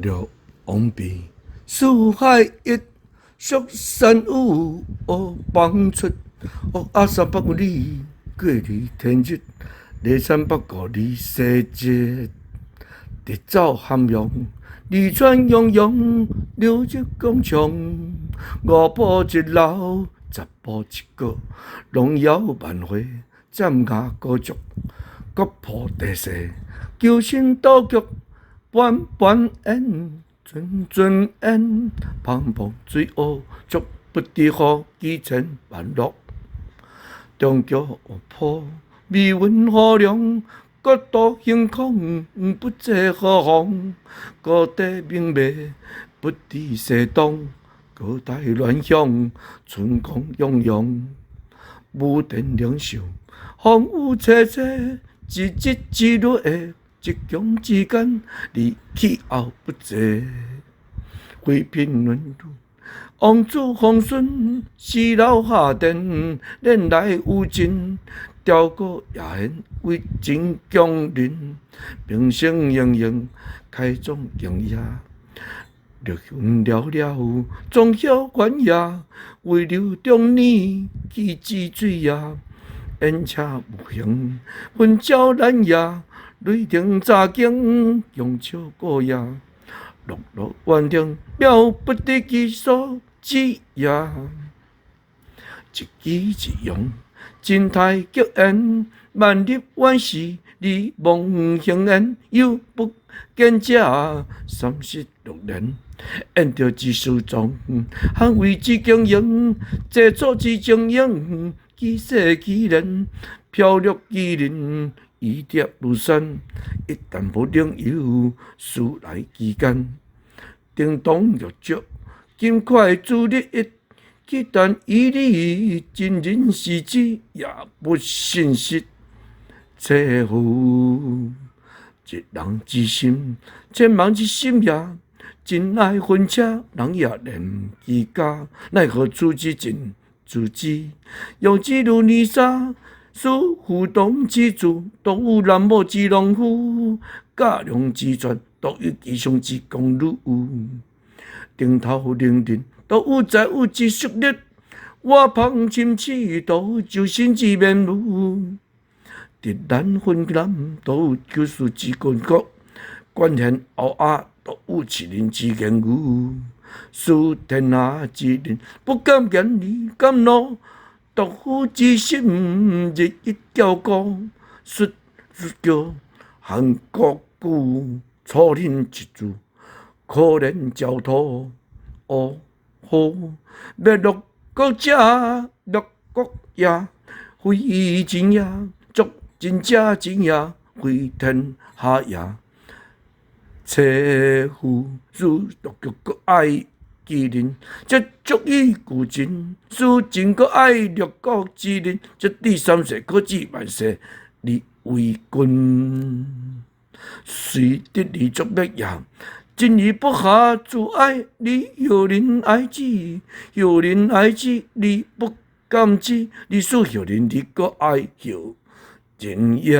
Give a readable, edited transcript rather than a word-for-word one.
六王妃，四海一，蜀山有学帮出，学阿300里，过离天日，离山北国离西日，直走咸阳，利川洋洋，流入广场，五步一楼，十步一阁，荣耀万岁，占牙高足，国破地势，求生倒局，般般烟，阵阵烟，茫茫水乌，足不知何，几千万落。中桥坡，美云河凉，国土星空，不知何方。高地明媚，不知西东。高台乱响，春光洋洋。武田领袖，风雨凄凄，一日之内，一强之间，离去后不济。妃嬪伦伦，王子皇孙，死老下殿，练来有尽。雕歌夜宴，威震强人，名声盈盈，开创经业。绿云寥寥，庄晓原野，遗留中年，弃子水也。燕车无形，云鸟难也。雷霆乍惊，强笑过也。落落完成，了不得其所止也。一举一用，真太极言，万历万世，你望行言，犹不见者，36年，沿著之书状，捍卫之经营，济楚之精英，其势其人，飘掠其人，以叠如山，一旦不能由，殊来其间，叮当玉石，金块珠玉，岂但以你真人视之，也不信实。切夫，一人之心，千万之心也。真爱分车，人也连其家。奈何处之尽，自知，用之如泥沙。使浮动之处，独有男母之农夫；教良之传，独有吉祥之公女。顶头凌人，独有财物之实力；瓦旁参差，独有周身之面目。直南分南，独有求是之根骨；关天后阿，独有一人之言语。使天下之人，不敢言而敢怒；独夫之心，日益骄固。说叫韩国语，楚人一字，可怜焦土。哦吼，灭六国者，六国也，非真也；作真者真也，非天下也。切夫，使独脚阁爱其人，则足以固秦；使秦阁爱六国之人，则第三世可至万世而为君。虽得而作灭也，真而不暇自爱，你后人爱之，后人爱之，你不甘之，你使后人而阁爱后人也。